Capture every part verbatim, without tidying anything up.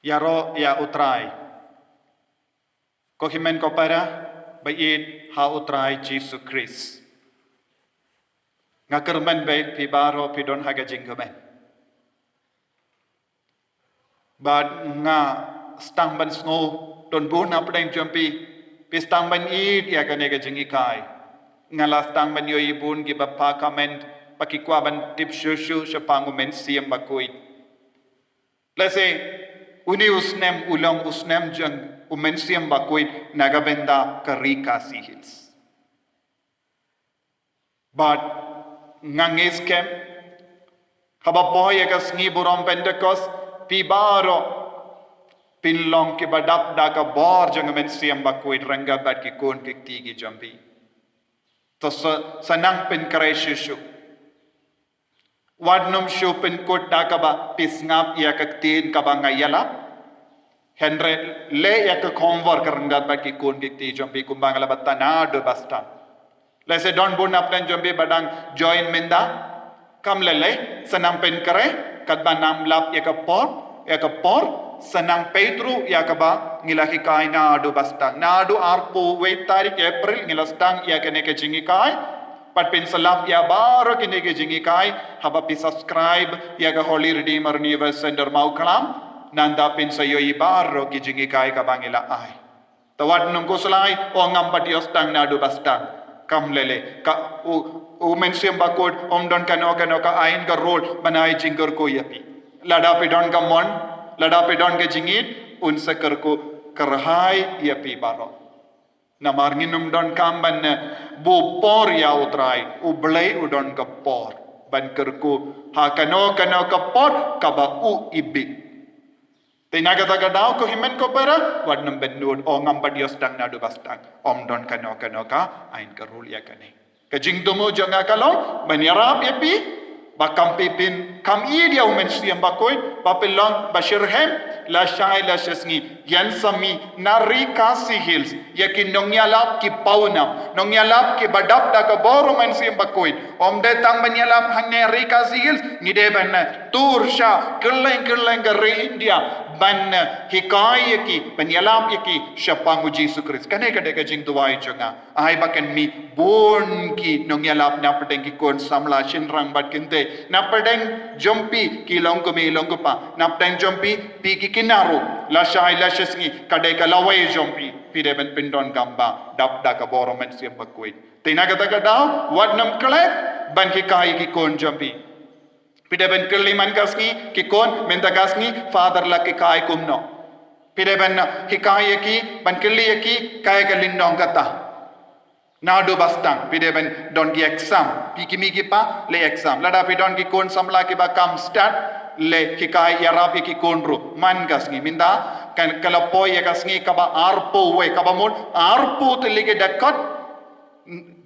Ïaroh ïa U Trai. Ko hynmen ko para ba ïeit ha U Trai Jisu Khrist. Nga kyrmen ba phi baroh phi don ha ka jingkmen. Bad nga sdang ban sngew don bun na pdeng jong phi, phi sdang ban ïeit ïa kane ka jinghikai. Nga la sdang ban ïohi bun kiba phah comment ba ki kwah ban tip shuh shuh shaphang U Mynsiem Bakhuid. Lehse une u snem u long u snem jong U Mynsiem Bakhuid na ka bynta ka Ri Khasi Hills. Bad nga ngeit skhem haba poi ïa ka sngi burom Pentekost, phi baroh phin long kiba dap da ka bor jong U Mynsiem Bakhuid ryngkat bad ki khun ki kti ki jong phi. To sa, sa nang pynkhreh shuh shuh. Wat nym shu pynkut da kaba phi sngap ïa ka ktien kaba nga ïalap. Hynrei leh ïa ka homework ryngkat bad ki khun ki kti jong phi kumba nga la batai naduh ba sdang. Lehse don bun na pdeng jong phi ba dang join mynta. Kam lei lei, sa nang pynkhreh katba nang lap ïa ka por, ïa ka por, sa nang peit ruh ïa kaba ngi la hikai naduh ba sdang. Naduh arphew wei tarik April ngi la sdang ïa kane ka jinghikai. Bad phin sa lap ïa baroh kine ki jinghikai haba phi subscribe ïa ka Holy Redeemer Universe Center Mawkhlam. Nangta phin sa ïohi baroh ki jinghikai kaba ngi la ai. Te wat nym khuslai, o ngam pat ïoh sdang naduh ba sdang. Kam lei lei, ka U, U Mynsiem Bakhuid um don kano kano ka aiñ ka rule ban ai jingkyrkhu ïa phi. Lada phi don ka mon, lada phi don ka jingïeit, un sa kyrkhu kyrhai ïa phi baroh. Namar ngin ym donkam ban, eh, buh por ïa U Trai, U Blei u don ka por ban kyrkhu ha kano kano ka por kaba u ibit. Te na kata ka daw ko hynmen ko para, wat nym bynnud, o ngam pat ïoh sdang naduh ba sdang. Um don kano kano ka aiñ ka rule ïa kane. Ka jingthmu jong nga ka long ban ïarap ïa phi ba kam phi phin kam ïeit ïa U Mynsiem Bakhuid, ba phin long ba shitrhem lashai lashisngi. Ïan sa mih na Ri Khasi Hills ïa ki nongïalap ki pawnam, nongïalap kiba dap da ka bor U Mynsiem Bakhuid. Um dei tang ban ïalap hangne Ri Khasi Hills, ngi dei ban, eh, tur sha kylleng kylleng ka ri India ban, eh, hikai ïa ki, ban ïalap ïa ki shaphang U Jisu Khrist. Kane ka dei ka jingduwai jong nga. Ai ba kan mih bun ki nongïalap na pdeng ki khun samla shynrang bad kynthei, na pdeng jong phi ki long kmie long kpa, na pdeng jong phi phi ki kynnoh ruh, lashai lashisngi ka dei ka lawei jong phi. Phi dei ban pyndonkam ba dap da ka bor U Mynsiem Bakhuid. Te na kata ka daw wat nym klet ban hikai ki khun jong phi. Phi dei ban kylli man ka sngi, ki khun, mynta ka sngi Father la hikai kumno. Phi dei ban hikai ïa ki, ban kylli ïa ki kaei ka lynnong kata. Naduh ba sdang phi dei ban don ki exam, phi ki kmie ki kpa leh exam. Lada phi don ki khun samla kiba kam stad, leh hikai ïarap ïa ki khun ruh man ka sngi. Mynta kan ka la poi ïa ka sngi kaba arphew wei, kaba mut arphew tylli ki dkhot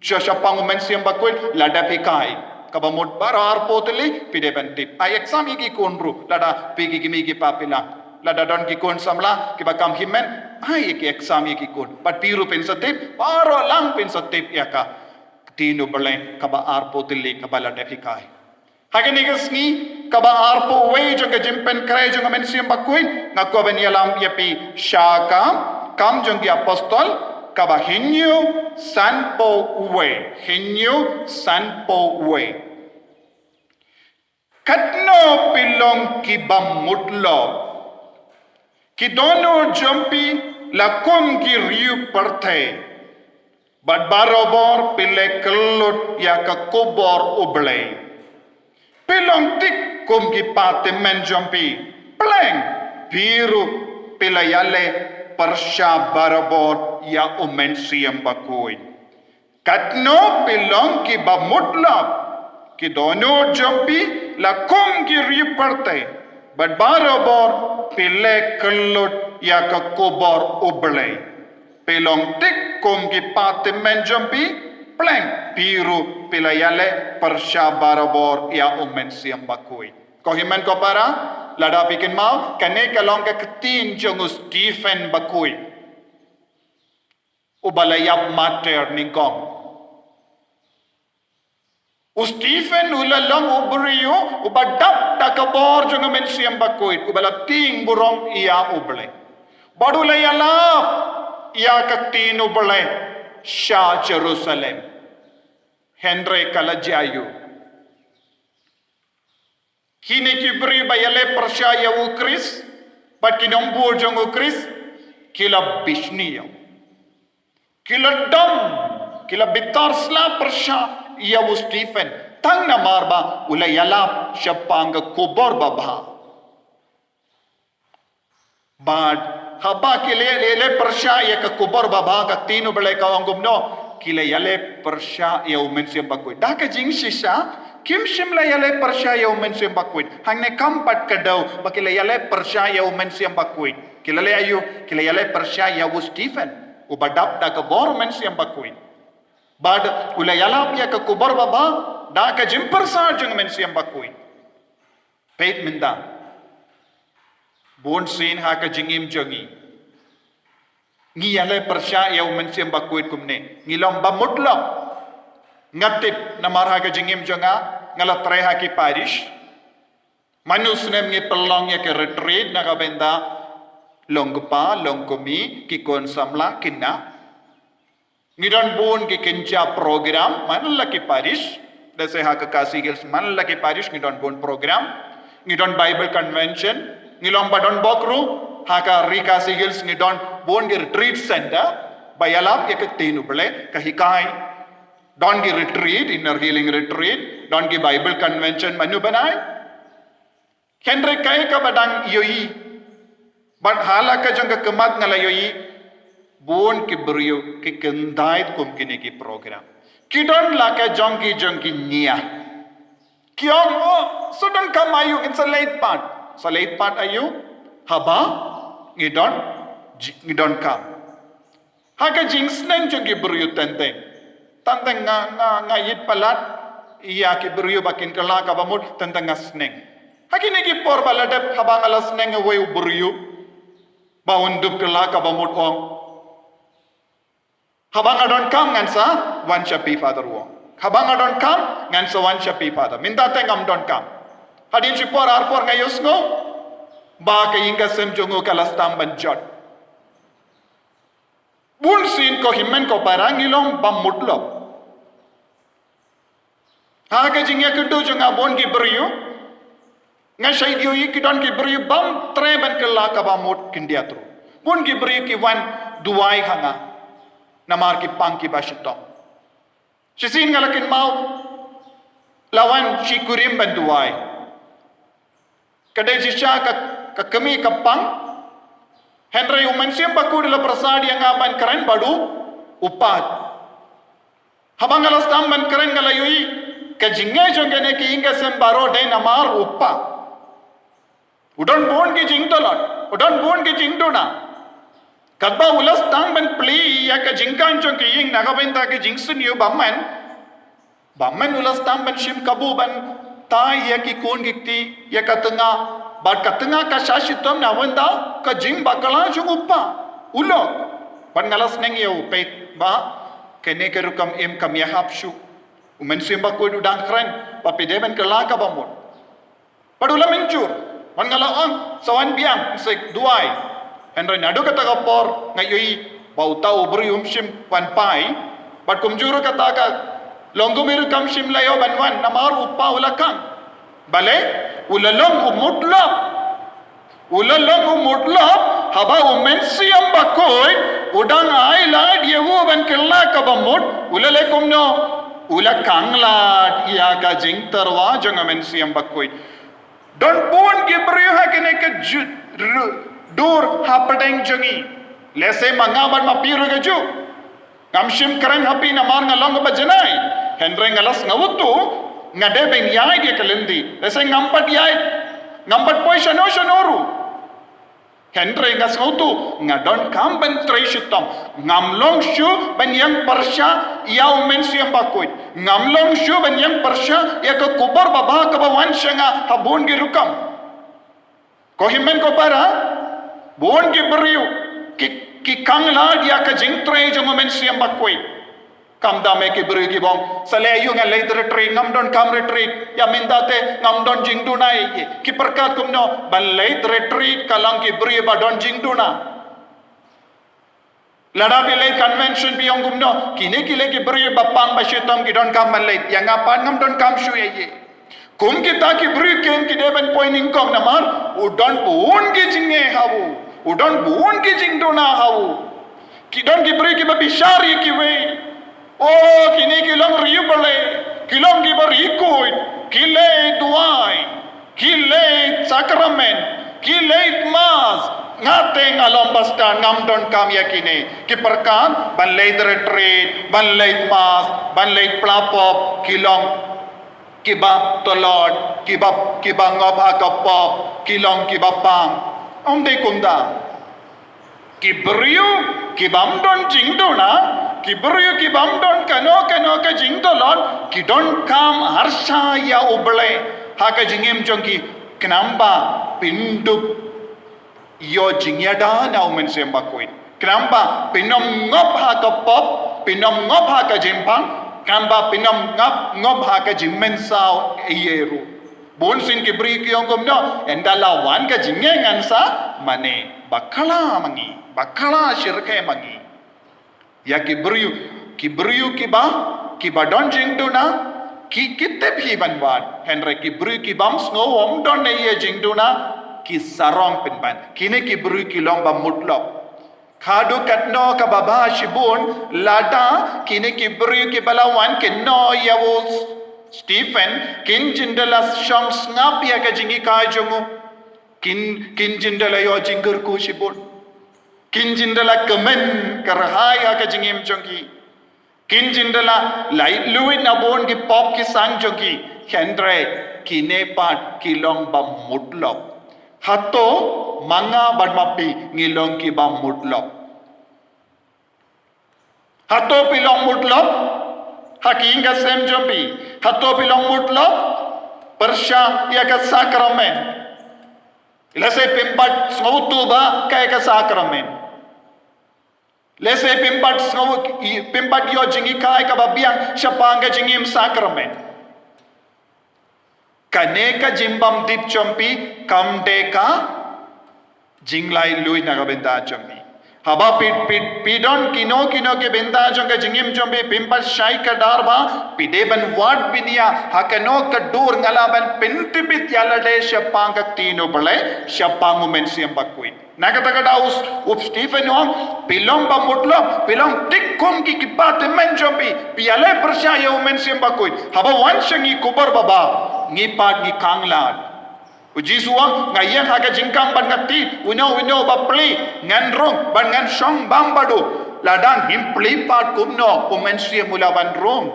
sha, shaphang U Mynsiem Bakhuid la dep hikai. Kaba mut baroh arphew tylli phi dei ban tip. Ai exam ïa ki khun ruh lada phi ki kmie ki kpa phi lah. Lada don ki khun samla kiba kam hynmen, ai ïa ki exam ïa ki khun. Bad phi ruh phin sa tip, baroh lang phin sa tip ïa ka Ktien U Blei kaba arphew tylli kaba la dep hikai. Ha kane ka sngi kaba arphew wei jong ka jingpynkhreh jong U Mynsiem Bakhuid, nga kwah ban ïalam ïa phi sha ka Kam jong ki Apostol kaba hynñiew sanphew wei, hynñiew sanphew wei. Katno phi long kiba mutlop, ki dohnud jong phi la kum ki riew pyrthei, bad barabor phi leh kyllut ïa ka khubor U Blei. Phi long thik kum ki pathymmon jong phi, pleng phi ruh phi la ïaleh pyrshah barabor ïa U Mynsiem Bakhuid. Katno phi long kiba mutlop, ki dohnud jong phi la kum ki riew pyrthei, bad barabor phi leh kyllut ïa ka khubor U Blei. Phi long thik kum ki pathymmon jong phi, pleng phi ruh phi la ïaleh pyrshah barabor ïa U Mynsiem Bakhuid. Ko hynmen ko para, lada phi kynmaw, kane ka long ka ktien jong u Stephen Bakhuid, uba la ïap martyr nyngkong. U Stephen u la long u briew uba dap da ka bor jong u Mynsiem Bakhuid, uba la tieng burom ïa u Blei. Bad u la ïalap ïa ka ktien u Blei sha Jerusalem. Hynrei ka la jia aiu? Kine ki briew ba ïaleh pyrshah ïa u Khrist, bad ki nongbud jong u Khrist, ki la bishni ïa u. Ki la dom, ki la bitar sla pyrshah ïa u Stephen. Tang namar ba u la ïalap shaphang ka khubor babha. Bad haba ki la ïaleh pyrshah ïa ka khubor babha, ka ktien u Blei ka ong kumno, ki la ïaleh pyrshah ïa u Mynsiem Bakhuid. Da ka jingshisha, kim shym la ïaleh pyrshah ïa u Mynsiem Bakhuid. Hangne kam pat kdew ba ki la ïaleh pyrshah ïa u Mynsiem Bakhuid. Ki la leh aiu? Ki la ïaleh pyrshah ïa u Stephen, uba dap da ka bor u Mynsiem Bakhuid. Bad u la ïalap ïa ka khubor babha da ka jingpyrshah jong u Mynsiem Bakhuid. Peit mynta. Bun sien ha ka jingim jong ngi, ngi ïaleh pyrshah ïa u Mynsiem Bakhuid kumne. Ngi long ba mutlop. Nga tip namar ha ka jingim jong nga, nga la trei ha ki parish. Mano snem ngi pynlong ïa ki retreat na ka bynta long kpa, long kmie, ki khun samla, khynnah. Ngi don bun ki kynja program man la ki parish. Lehse ha ka Khasi Hills man la ki parish ngi don bun program. Ngi don Bible convention, ngi long ba don bok ruh. Ha ka Ri Khasi Hills ngi don bun ki retreat center ba ïalap ïa ka ktien u Blei, ka hikai. Don ki retreat, inner healing retreat, don ki Bible convention mano bnai. Hynrei kaei kaba dang ïohi, bad ha la ka jong ka khmat nga la ïohi, bun ki briew ki khyndai kum kine ki program. Ki don la ka jong ki jong ki nia. Ki ong, oh, sa donkam aiu, ngin sa leit pat. Sa leit pat aiu? Haba ngi don, ngi donkam. Ha ka jingsneng jong ki briew teng teng. Teng teng nga, nga, nga ïit palat ïa ki briew ba kin kylla kaba mut, teng teng nga sneng. Ha kine ki por ba la dep, haba nga la sneng uwei u briew ba un dup kylla kaba mut, u ong, haba nga donkam ngan sa wan sha phi Father, u ong. Haba nga donkam ngan sa wan sha phi Father. Mynta te ngam donkam. Hadien shi por ar por nga ïohsngew ba ka ïing ka sem jong u ka la sdang ban jot. Bun sien ko hynmen ko para ngi long ba mutlop. Ha ka jingïakynduh jong nga, bun ki briew, nga shait ïohi ki don ki briew bym treh ban kylla kaba mut khyndiat ruh. Bun ki briew ki wan duwai ha nga namar ki pang kiba shitom. Shisien nga la kynmaw, la wan shi kurim ban duwai. Ka dei shisha ka, ka kmie ka pang. Hynrei u Mynsiem Bakhuid u la pyrshah ïa nga ban kren bad u, u pa. Haba nga la sdang ban kren nga la ïohi, ka jingeh jong kane ka ïing ka sem baroh dei namar u pa. U don bun ki jingtlot, u don bun ki jingduna. Katba u la sdang ban plie ïa ka jingkhang jong ka ïing na ka bynta ka jingsniew, bymman, bymman u la sdang ban shim kabu ban tai ïa ki khun ki kti, ïa ka tnga. Bad ka tnga ka shah shitom na bynta ka jingbakla jong u pa. U lok. Bad nga la sneng ïa u, peit ba kane ka rukom im kam ïahap shuh. U Mynsiem Bakhuid u dang kren ba phi dei ban kylla kaba mut. Bad u la mynjur. Bad nga la ong, sa wan biang, sa duwai. Hynrei naduh kata ka por nga ïohi ba uta u briew um shym wan phai. Bad kumjuh ruh kata ka longkmie ruh kam shym la ïoh ban wan namar u pa u la khang. Balei? U la long u mutlop. U la long u mutlop, haba u Mynsiem Bakhuid u dang ailad ïa u ban kylla kaba mut, u la leh kumno? U la khang lad ïa ka jingtyrwa jong u Mynsiem Bakhuid. Don bun ki briew ha kane ka ju-, ru-, dur hapdeng jong ngi. Lehse ma nga bad ma phi ruh kajuh. Ngam shym kren ha phi namar nga long kaba janai. Hynrei nga la sngewthuh, nga dei ban ïaid ïa ka lynti. Lehse ngam pat ïaid, ngam pat poi shano shano ruh. Hynrei nga sngewthuh, nga donkam ban trei shitom. Ngam long shuh ban ïeng pyrshah ïa u Mynsiem Bakhuid. Ngam long shuh ban ïeng pyrshah ïa ka khubor babha kaba wan sha nga ha bun ki rukom. Ko hynmen ko para, bun ki briew ki, ki khang lad ïa ka jingtrei jong u Mynsiem Bakhuid. Kam dam ïa ki briew ki bong, sa leh aïu ngan leit retreat, ngam don kam retreat, ïa mynta te ngam don jingduna ïa ki. Ki pyrkhat kumno, ban leit retreat ka long ki briew ba don jingduna. Lada phi leit convention phi ong kumno, kine ki leh ki briew ba pang ba shitom ki don kam ban leit, ïa nga pat ngam don kam shuh ïa ki. Kum kita ki briew ken ki dei ban poi nyngkong namar u don bun ki jingeh ha u, u don bun ki jingduna ha u. Ki don ki briew kiba bishar ïa kiwei. O, kine ki long riewblei, ki long kiba riewkhuid, ki leit duwai, ki leit sakramen, ki leit mass. Nga te nga long ba stad, ngam don kam ïa kine. Ki pyrkhat ban leit retreat, ban leit mass, ban leit pla pop, ki long kiba tlot, kiba, kiba ngop ha ka pop, ki long kiba pang. Ym dei kumta. Ki briew kibym don jingduna, ki briew kibym don kano kano ka jingtlot, ki don kam harsha ïa U Blei ha ka jingim jong ki, khnang ba phin dup ïoh jingïada na U Mynsiem Bakhuid. Khnang ba phin ym ngop ha ka pop, phin ym ngop ha ka jingpang, khnang ba phin ym ngop, ngop ha ka jingmynsaw ei ei ruh. Bun sien ki briew ki ong kumno, ynda la wan ka jingeh ngan sa mane, bakla ma ngi, bakla shyrkhei ma ngi. Ïa ki briew, ki briew kiba, kiba don jingduna, ki, ki tip hi ban wad. Hynrei ki briew kibym sngew ym don ei ei jingduna, ki sarong pynban. Kine ki briew ki long ba mutlop. Haduh katno kaba bha shibun, lada kine ki briew kiba la wan kynnoh ïa u Stephen, kin jin da la shong sngap ïa ka jinghikai jong u. Kin, kin jin da la ïoh jingkyrkhu shibun. Kin jin da la kmen kyrhai ha ka jingim jong ki. Kin jin da la laitluid na bun ki pop ki sang jong ki. Hynrei kine pat ki long ba mutlop. Hato ma nga bad ma phi ngi long kiba mutlop? Hato phi long mutlop ha ki ïing ki sem jong phi? Hato phi long mutlop pyrshah ïa ka sakramen? Lehse phim pat sngewthuh ba kaei ka sakramen. Lehse phim pat sngew, phim pat ïoh jinghikai kaba biang shaphang ka jingim sakramen. Kane ka jingbymtip jong phi kam dei ka jinglaitluid na ka bynta jong phi. Haba phi, phi, phi don kino kino ki bynta jong ka jingim jong phi, phim pat shai kdar ba phi dei ban wad bniah ha kano ka dur nga lah ban pyntbit ïa lade shaphang ka ktien U Blei, shaphang U Mynsiem Bakhuid. Na kata ka daw u Stephen u ong, phi long ba mutlop, phi long thik kum ki, ki kpa tymmen jong phi, phi ïaleh pyrshah ïa U Mynsiem Bakhuid. Haba wan sha ngi khubor baba, ngi pat ngi khanglad. U Jisu u ong, nga ïeng ha ka jingkhang bad nga thied, uno uno ba plie ngan rung bad ngan shong bam bad u. Lada ngim plie pat kumno U Mynsiem u lah ban rung?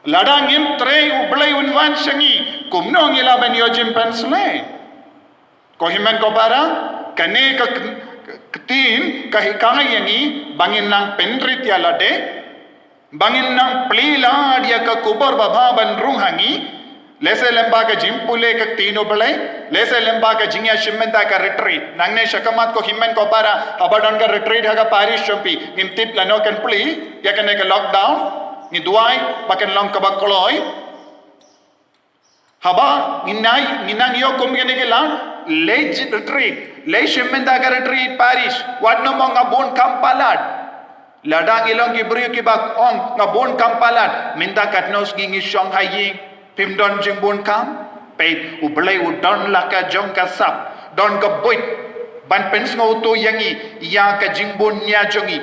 Lada ngim trei U Blei un wan sha ngi, kumno ngi lah ban ïoh jingpynshlei? Ko hynmen ko para, kane ka k-, ktien ka hikai ïa ngi ba ngin nang pynrit ïa lade, ba ngin nang plie lad ïa ka khubor babha ban rung ha ngi. Lehse lyngba ka jingpule ka ktien U Blei, lehse lyngba ka jingïashim bynta ka retreat. Nangne sha khmat ko hynmen ko para, haba don ka retreat ha ka parish jong phi, ngim tip lano kan plie ïa kane ka lockdown. Ngi duwai ba kan long kaba kloi. Haba ngi nang, ngi nang ïoh kum kine ki lad, leit retreat, leit shim bynta ka retreat parish, wat nym ong nga bun kam palat. Lada ngi long ki briew kiba ong nga bun kam palat, mynta katno sngi ngi shong ha ïing, phim don jingbun kam? Peit, U Blei u don la ka jong ka sap, don ka buit ban pynsngewthuh ïa ngi ïa ka jingbun nia jong ngi.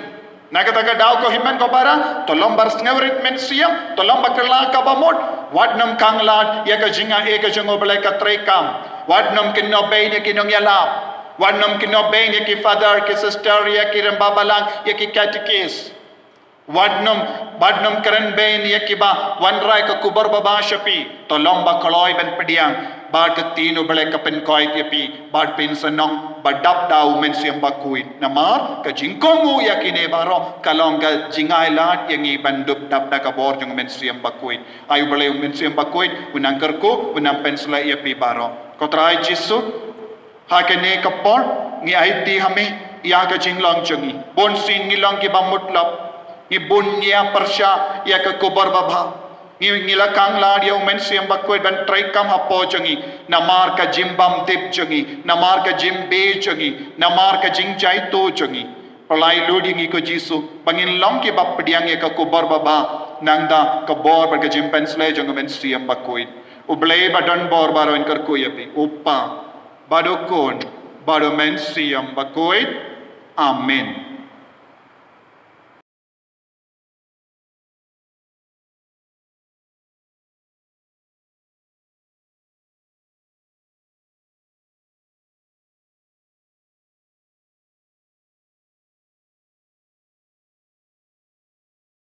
Na kata ka daw ko hynmen ko para, to long ba sngewrit mynsiem, to long ba kylla kaba mut, wat nym khanglad ïa ka jingai ka jong U Blei ka treikam. Wat nym kynnoh bein ïa ki nongïalap. Wat nym kynnoh bein ïa ki father, ki sister, ïa ki rangbah balang, ïa ki catechist. Wat nym, wat nym kren bein ïa kiba wanrah ka khubor baba sha phi. To long ba kloi ban pdiang bad ka ktien U Blei ka pynkoit ïa phi, bad phin sa long ba dap da U Mynsiem Bakhuid. Namar ka jingkohnguh ïa kine baroh ka long ka jingai lad ïa ngi ban dup dap da ka bor jong U Mynsiem Bakhuid. Ai U Blei U Mynsiem Bakhuid un nang kyrkhu, un nang pynshlei ïa phi baroh. Ko Trai Jisu, ha kane ka por ngi aiti ha me ïa ka jinglong jong ngi. Bun sien ngi long kiba mutlop. Ngi bun ïa pyrshah ïa ka khubor babha. Ngi, ngi la khang lad ïa u Mynsiem Bakhuid ban treikam hapoh jong ngi. Namar ka jingbymdip jong ngi, namar ka jingbeh jong ngi, namar ka jingjaituh jong ngi. Pynlait lut ïa ngi ko Jisu, ba ngin long kiba pdiang ïa ka khubor babha, nangta ka bor bad ka jingpynshlei jong u Mynsiem Bakhuid. U Blei ba don bor baroh un kyrkhu ïa phi, u Kpa, bad u Khun, bad u Mynsiem Bakhuid. Amen.